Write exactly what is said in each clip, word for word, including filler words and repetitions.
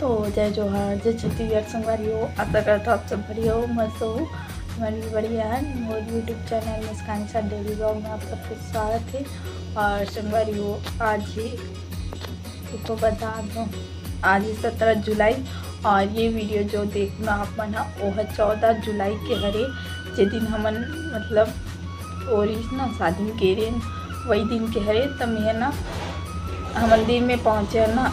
तो जय जोहार, जय छत्तीसगढ़ संगवारी हो। आशा करता हूँ आप सब बढ़िया हो, मस्त हो। मैं भी बढ़िया है। मोर YouTube चैनल मुस्कान के साथ डेली ब्लॉग में आप सबके स्वागत है। और संगवारी हो, आज ही तो बता दो, आज ही सत्रह जुलाई। और ये वीडियो जो देखना आप मन ह, वो है चौदह जुलाई के हरे, जे दिन हमन मतलब ओरिस ना शादी में गे रेन, वही दिन के हरे। त मैं ना हमन दिन में पहुँचे ना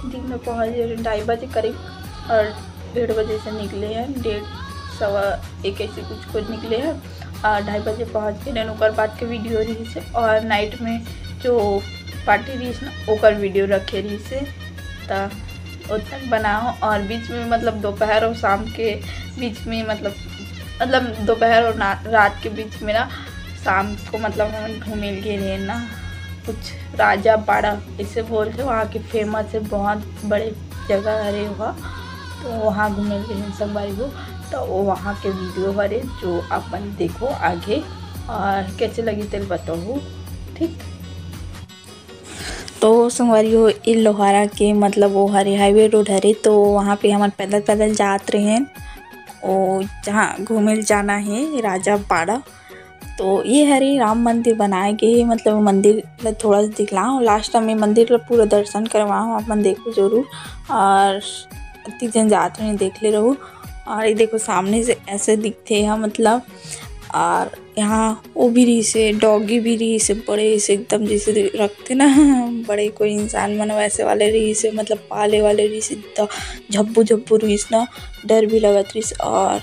दिन में पहुँचे ढाई बजे करीब, और डेढ़ बजे से निकले हैं, डेढ़ सवा एक ऐसे कुछ कुछ निकले हैं। और ढाई बजे पहुँच गए हैं। ओकर बाद के वीडियो रही से, और नाइट में जो पार्टी रही ना, ओकर वीडियो रखे रही से, त ओतक बनाओ। और बीच में मतलब दोपहर और शाम के बीच में मतलब मतलब दोपहर और ना, रात के बीच में ना शाम को मतलब हम घूमे गए रहे ना, कुछ राजा पाड़ा इसे बोलते, वहाँ के फेमस है, बहुत बड़े जगह हरे वहाँ। तो वहाँ घूमे गए रहे संगवारी हो। तो वो वहाँ के वीडियो हरे जो अपन देखो आगे, और कैसे लगी तेल बताओ। ठीक, तो संगवारी हो, ये लोहारा के मतलब वो हरे हाईवे रोड हरे, तो वहाँ पे हमन पैदल पैदल जात रहे हैं। ओ जहाँ घूमे ल जाना है राजा पाड़ा। तो ये हरे राम मंदिर बनाए गए हे, मतलब मंदिर ल थोड़ा सा दिखलाओ, लास्ट में मंदिर ल पूरा दर्शन करवाओ, आप मन देखो जरूर। और अति जन जात रहे, देख ले रहो। और ये देखो सामने से ऐसे दिखते हैं मतलब, और यहाँ वो भी रही से, डॉगी भी रही से, बड़े से एकदम जैसे रखते ना बड़े कोई इंसान मन वैसे वाले रही से, मतलब पाले वाले रही से, एकदम झब्बू झब्बू रही से ना, डर भी लगत रही से। और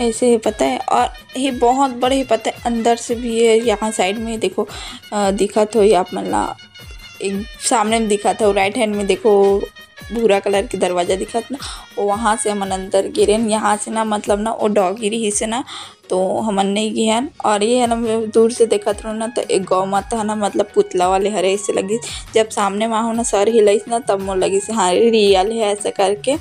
ऐसे है पता है, और ये बहुत बड़े है पता है, अंदर से भी है। यहाँ साइड में देखो, अ, दिखत हो आप मन ला, एक सामने में दिखत हो, राइट हैंड में देखो भूरा कलर के दरवाजा दिखत ना, वो वहाँ से हमन अंदर गिरेन। यहाँ से ना मतलब ना वो डॉगी रही से ना, तो हमन नहीं गिहन। और ये है ना, मैं दूर से देखत रहूँ ना, तो एक गौ माता है ना, मतलब पुतला वाले हरे ऐसे लगिस। जब सामने में आहूँ ना, सर हिलाइस ना, तब मोर लगिस हाँ रियल है ऐसे करके।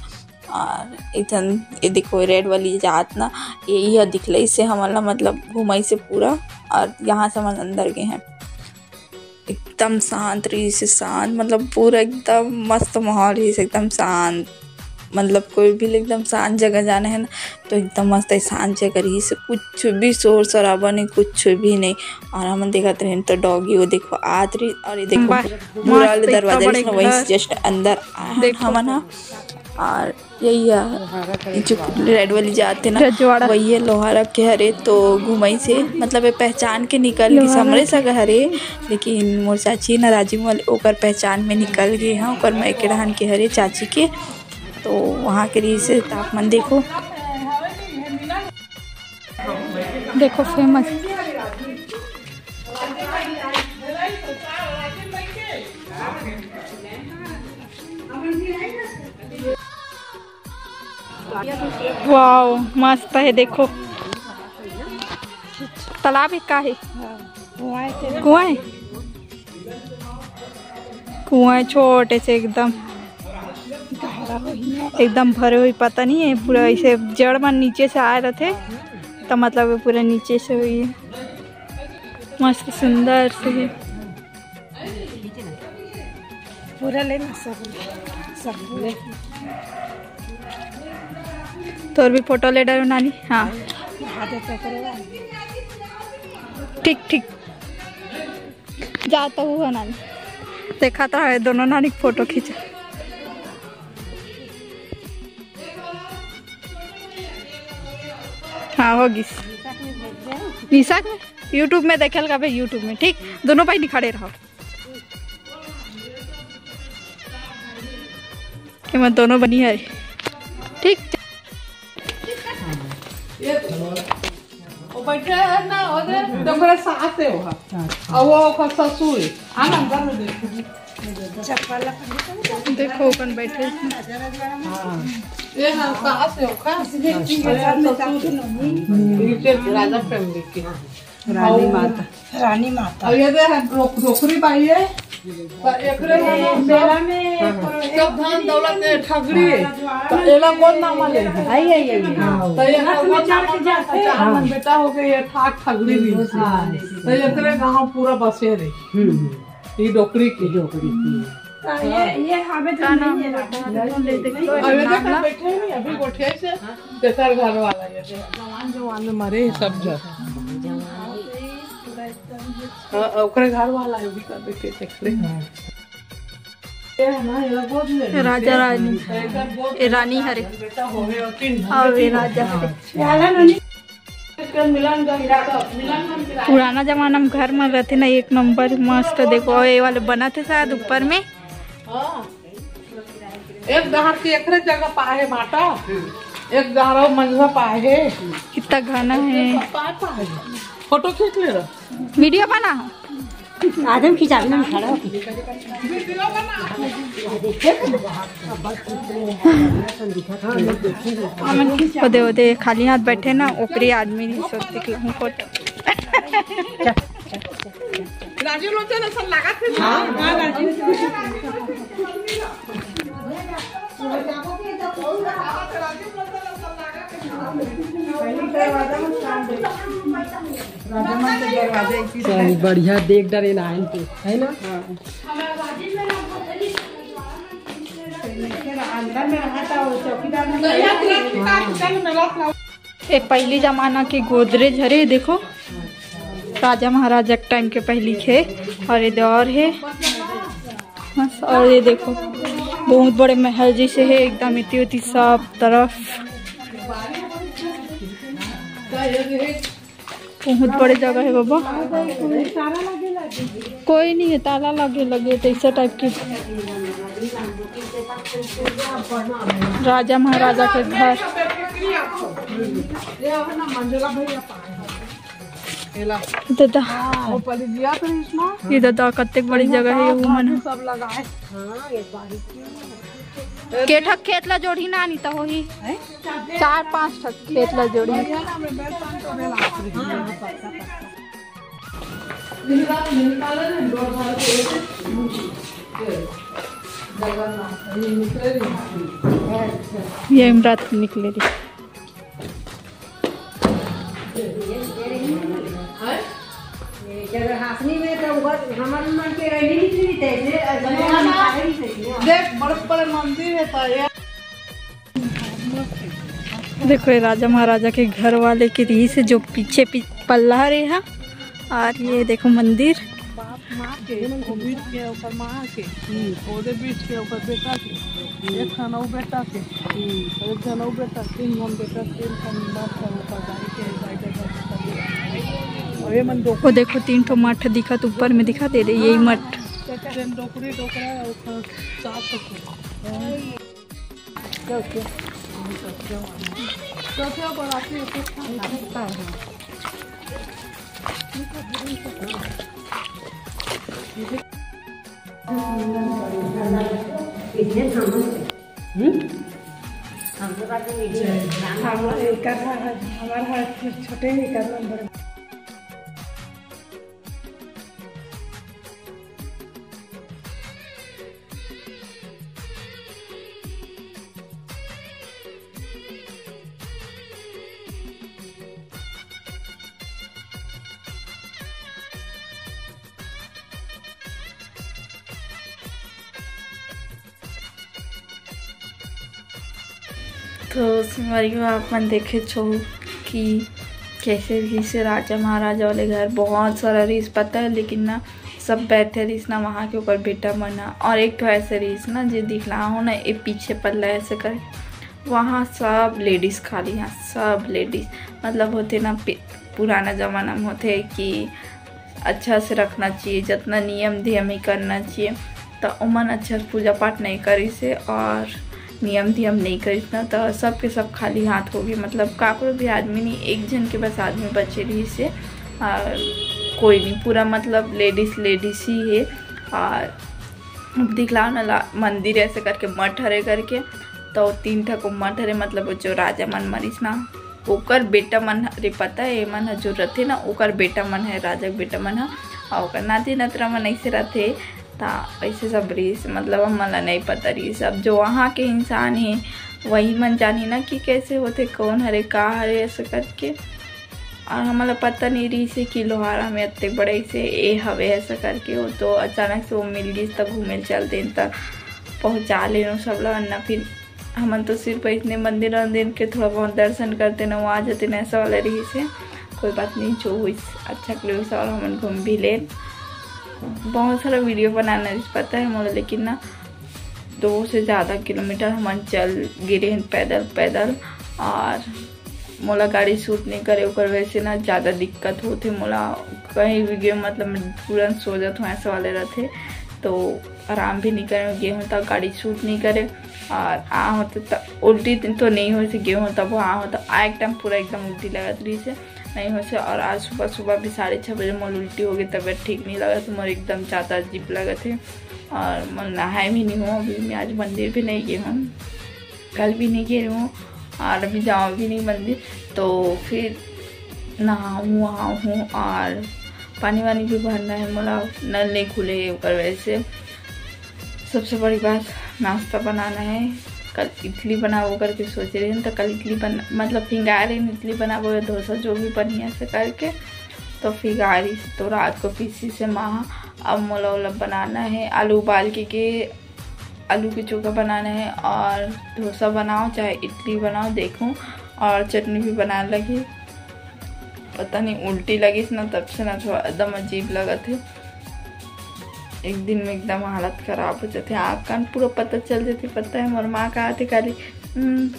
और इधन ये देखो रेड वाली जात ना, यही है दिखलाई से हमन ला मतलब घुमाई से पूरा। और यहाँ से हमन अंदर गए हैं, एकदम शांत रही से, शांत मतलब पूरा एकदम मस्त माहौल रही से, एकदम शांत। मतलब कोई भी एकदम शांत जगह जाना है ना, तो एकदम मस्त है, शांत जगह रही से, कुछ भी शोर शराबा नहीं, कुछ भी नहीं। और हमन देखत रहे तो डॉगी वो देखो आत रही, और ये देखो वाह, पूरा मस्त, वाले इतना दरवाजा बड़े रही ना, वहीं से घर। जस्ट अंदर आए हैं देखो। हमन ह। और यही है, ये जो रेड वाली जात है ना, रजवाड़ा। वही है लोहारा के हरे, तो घुमई से मतलब ये पहचान के निकल गई लोहारा हमरे के। सगा हरे, लेकिन मोर चाची ना राजी मोल ओकर पहचान में निकल गए हैं, ओकर मायके डहान के हरे चाची के, तो वहाँ के रही से तापमान देखो। देखो फेमस। वाओ, मस्त है, देखो तालाब है, का है? कुआं है। कुआं है छोटे से एकदम, एकदम भरे हुई, पता नहीं है पूरा ऐसे जड़ मन नीचे से आए रहते, तो मतलब ये पूरा नीचे से हुई है, मस्त सुंदर से है। पूरा लेना सब, सब ले। तोर भी फोटो ले डालो नानी। हाँ, ठीक ठीक। जा तो हुआ नानी, देखा तो है दोनों नानी के फोटो खींचा। हाँ, हो गिस। निशा के YouTube में देखे ल का भाई, YouTube में, ठीक, दोनों भाई निखारे रहो। एमा दोनों बनी है, ठीक। वो बैठे है ना, ओदे, तो ओकरा सास है वो। और वो ओकर ससुर है। आना, अंदर में देखो। देखो, अपन बैठे हैं। ये ना सास है ओकर। ससुर है। नीचे राजा फैमिली के। रानी माता। रानी माता। और ये दे है डोक-, डोकरी बाई है। तो एकरे में ना मेला में सब धन दौलत है, ठगरी। तो एला कौन नाम ले? आई, आई, आई। तो ये रउआ चढ़ के नाम जाते हैं। चार मन बेटा हो गए, ये ठाक ठगरी भी। हाँ। तो एकरे गांव पूरा बसे रही। हम्म। ये डोकरी की। डोकरी की। ये, ये हमें तो का नाम नहीं है। अरे देखो, बैठे हैं, अभी गोठिया से तेसर घर वाला, ये जवान, जवान में मरे सब जन। हाँ, ओकरे घर वाला है, भी कर देखे, देख ले। ये है ना, ये बहुत ले। राजा रानी। ये रानी हरे। बेटा होवे और तीन। और ये राजा हरे। पुराना जमाना में घर में रहते ना, एक नंबर मस्त। देखो, ये वाले बना थे शायद ऊपर में। हाँ। एक डहर के एकरे जगह पाए बाटा, एक डहर और मंझवा पाए। कितना घना है। पाए, पाए। फोटो खींच ले रहा। वीडियो बना। आदम खिंचावे में खड़ा होके। ओदे, ओदे खाली हाथ बैठे ना, ओकरे आदमी नहीं सोचते कि हूँ फोटो। राजीव लोचन असन लागत है। हाँ, हाँ, राजीव। चल, बढ़िया देख डरे ना आइन पे, है ना? हाँ। ये पहली जमाना के गोदरेज हरे, देखो, राजा महाराजा के टाइम के पहली खे। और ये दे और है, बस। और ये देखो, बहुत बड़े महल जैसे है एकदम, इतनी उतनी सब तरफ। बहुत बड़े जगह है बाबा। कोई नहीं है, ताला लगे लगे, तो ऐसा टाइप के। राजा महाराजा के घर। दादा, ये दादा, कतेक बड़ी जगह है ये, वो मन। सब लगाए। के ठक खेत ला जोड़ही ना, नहीं तो होही। चार पांच ठक खेत ला जोड़ही। ये इमरात निकले रही। जब हासनी में तो हमर मन के रैली निकली, तैसे देख, बड़े बड़े मंदिर है तो यार। देखो, ये राजा महाराजा के घर वाले के रही से, जो पीछे पी-, पल्ला रहे हा, और ये देखो मंदिर। बाप माँ के, वो बीच के ओकर माँ के, ओदे बीच के ओकर बेटा के, एक ठन अउ बेटा के, एक ठन अउ बेटा, तीन ठन बेटा, तीन ठन बाप का ओकर दाई के, दाई के घर के। और ये मन दो, वो देखो, तीन ठो मठ दिखत ऊपर में, दिखा दे रही, यही मठ। डोकरी डोकरा ओकर सास ससुर। हमारा छोटे ही करना बड़ा। तो संगवारी हो, आप मन देखे छो कि कैसे रहिस राजा महाराजा वाले घर। बहुत सारा रहिस, पता है, लेकिन ना, सब बैठे रहिस ना वहाँ के ओकर बेटा मन ह। और एक ठो ऐसे रहिस ना, जे दिखला हो ना, ये पीछे पल्ला ऐसे कर, वहाँ सब लेडीज खाली ह, सब लेडीज। मतलब होथे ना, पे-, पुराना जमाना में होथे कि अच्छा से रखना चाहिए, जतना नियम धियम ही करना चाहिए। तो ओमन अच्छा से पूजा पाठ नहीं करिस हे और नियम धियम नहीं करिस ना, तो सबके सब खाली हाथ हो गए। मतलब काकरो भी आदमी नहीं, एक झन के बस आदमी बचे रहिस हे। और कोई नहीं, पूरा मतलब लेडीज, लेडीज ही है। और दिखलाओ ना ला-, मंदिर ऐसे करके मठ हरे करके, तो तीन ठक मठ हरे, मतलब वो जो राजा मन मरिस ना, ओकर बेटा मन ह, रे पता है, ये मन ह जो रथे ना, ओकर बेटा मन है, राजा के बेटा मन ह, और ओकर नाती नतरा मन ऐसे रथे। ता ऐसे सब रहिस, मतलब हमन ला नहीं पता रहिस। अब जो वहाँ के इंसान है, वही मन जानी ना कि कैसे होथे, कौन हरे, का हरे, ऐसे करके। और हमला पता नहीं रहिस हे कि लोहारा में अतेक बड़े से ए हवे ऐसा करके। वो तो अचानक से वो मिल गिस, त घूमे ल चल देन, त पहुँचा लेन सब ला। ना फिर हमन तो सिर्फ इतने मंदिर वंदिर के थोड़ा बहुत दर्शन करते ना, वहाँ जाते ना, ऐसा वाला रहिस हे। कोई बात नहीं, जो हुई अच्छा के लिए, और हमन घूम भी लेन। बहुत सारा वीडियो बनाना रहिस, पता है मोला, लेकिन ना दो से ज़्यादा किलोमीटर हमन चल गे रहेन पैदल पैदल। और मोला गाड़ी सूट नहीं करे, ओकर वजह से ना ज़्यादा दिक्कत होथे मोला। कहीं भी गे, मतलब, मैं तुरंत सो जात हूँ, ऐसे वाले रहथे, तो आराम भी नहीं करे। गे हूँ तो गाड़ी सूट नहीं करे, और आ होते त उल्टी तो नहीं होइस, गे हूँ तब आ होता, आ एक टाइम पूरा एकदम उल्टी लगत रहिस हे, नहीं होइस हे। और आज सुबह सुबह भी साढ़े छः बजे मोर उल्टी हो गई, तबीयत ठीक नहीं लगत, मोर एकदम ज़्यादा अजीब लगत हे। और मैं नहाए भी नहीं हूँ, अभी मैं आज मंदिर भी नहीं गई हूँ, कल भी नहीं गई हूँ, और अभी जाऊँ भी नहीं मंदिर। तो फिर नहाऊँ वहाऊँ हूँ, और पानी वानी भी भरना है मोला, नल नहीं खुले हे, ओकर वजह से। सबसे बड़ी बात, नाश्ता बनाना है। कल इडली बनाबो करके सोचे रहेन, तो कल इडली बन, मतलब, फिंगाए रहेन इडली बनाबो या डोसा, जो भी बनी ऐसे करके। तो फिंगाए रहिस, तो रात को पीसिस हे माँ। अब मोला ओला बनाना है, आलू उबाल के, के आलू के चोखा बनाना है, और डोसा बनाओ चाहे इडली बनाओ, देखूँ, और चटनी भी बनाए लगी। पता नहीं, उल्टी लगिस ना, तब से ना थोड़ा एकदम अजीब लगत हे। एक दिन में एकदम हालत खराब हो जाथे, आँख कान पूरा पता चल जाथे। पता है, मोर माँ कहा थे, "खाली, हम्म,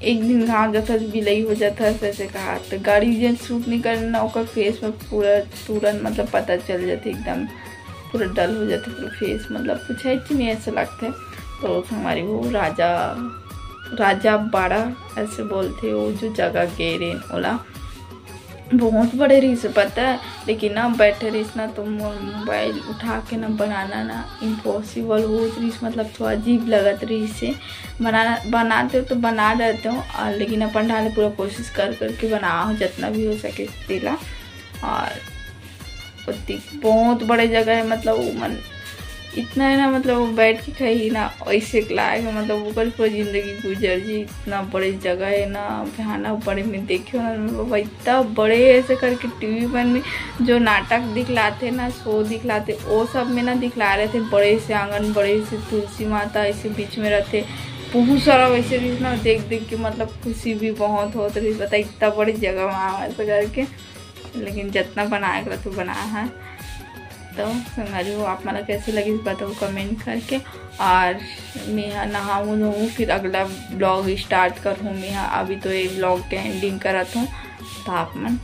एक दिन घाम जाता तो बिलई हो जाता है," ऐसे कहा। तो गाड़ी जेन सूट नहीं करे ना, ओकर फेस में पूरा तुरंत, मतलब, पता चल जाथे एकदम, पूरा डल हो जाथे पूरा फेस, मतलब, कुछ है कि नहीं, ऐसा लगता है। तो हमारी वो राजा, राजा बाड़ा ऐसे बोलते, वो जो जगह गे रहेन ओला, बहुत बड़े रहिस हे, पता है, लेकिन ना बैठे रहिस ना, तो मोर मोबाइल उठा के ना बनाना ना इम्पॉसिबल होत रहिस, मतलब, थोड़ा अजीब लगत रहिस हे। बनाना, बनाते हो तो बना डरते हो, और लेकिन अपन ढाले पूरा कोशिश कर करके बनाओ जितना भी हो सके तेला। और ओती बहुत बड़े जगह है, मतलब, वो मन इतना है ना, मतलब, वो बैठ के खाई ना, ऐसे लायक है, मतलब, ओकर पूरा जिंदगी गुजर जी। इतना बड़े जगह है ना, भयानक बड़े में देखे हो ना, मतलब, इतना बड़े ऐसे करके टीवी पर में जो नाटक दिखलाते ना, शो दिखलाते, वो सब में ना दिखला रहे थे, बड़े से आंगन, बड़े से तुलसी माता ऐसे बीच में रहते, बहुत सारा वैसे भी ना देख देख के, मतलब, खुशी भी बहुत होत रही, बता, इतना बड़ी जगह वहाँ ऐसे करके। लेकिन जितना बनाए के रहते बना है। तो संगवारी हो, आप मन ला कैसे लगिस बताओ कमेंट करके। और मैं नहाऊँ धोऊँ, फिर अगला ब्लॉग स्टार्ट करूँ मैं। अभी तो ये ब्लॉग के एंडिंग करत हूँ, तो आप मन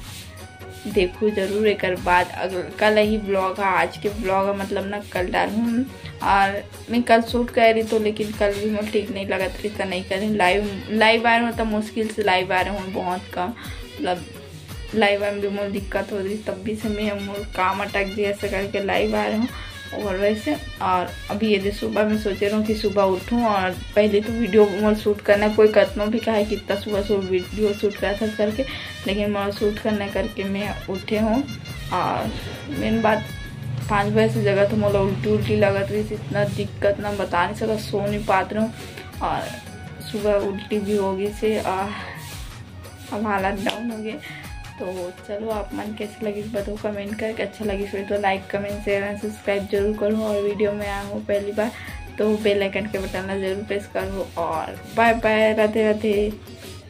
देखो जरूर। एक बाद अगल कल ही ब्लॉग है, आज के ब्लॉग है, मतलब ना, कल डालूँ। और मैं कल शूट कर रही तो, लेकिन कल भी मोर ठीक नहीं लगत रही, तो नहीं करी लाइव। लाइव आ रहे हूँ तो मुश्किल से लाइव आ रहे हूँ, बहुत कम, मतलब, लाइव में भी मोर दिक्कत हो रही, तब भी से मैं मोर काम अटक गया, ऐसे करके लाइव आ रहे हूँ। और वैसे, और अभी ये दे सुबह मैं सोचे रहा हूँ कि सुबह उठूँ, और पहले तो वीडियो मोर शूट करना, कोई कतनो भी कहे कि इतना सुबह सुबह वीडियो शूट कर था करके, लेकिन मोर शूट करना करके मैं उठे हूँ। और मेन बात, पाँच बजे से जगह तो मोला उल्टी उल्टी लगत रही, इतना दिक्कत ना बता नहीं सका, सो नहीं पात रही हूँ। और सुबह उल्टी भी हो गई से, आ, अब हालत डाउन हो गए। तो चलो, आप मन कैसे लगिस बताओ कमेंट करके। अच्छा लगिस होई तो लाइक, कमेंट, शेयर एंड सब्सक्राइब जरूर करो। और वीडियो में आए हो पहली बार तो बेल आइकन के बटन ला जरूर प्रेस करो। और बाय बाय, राधे राधे।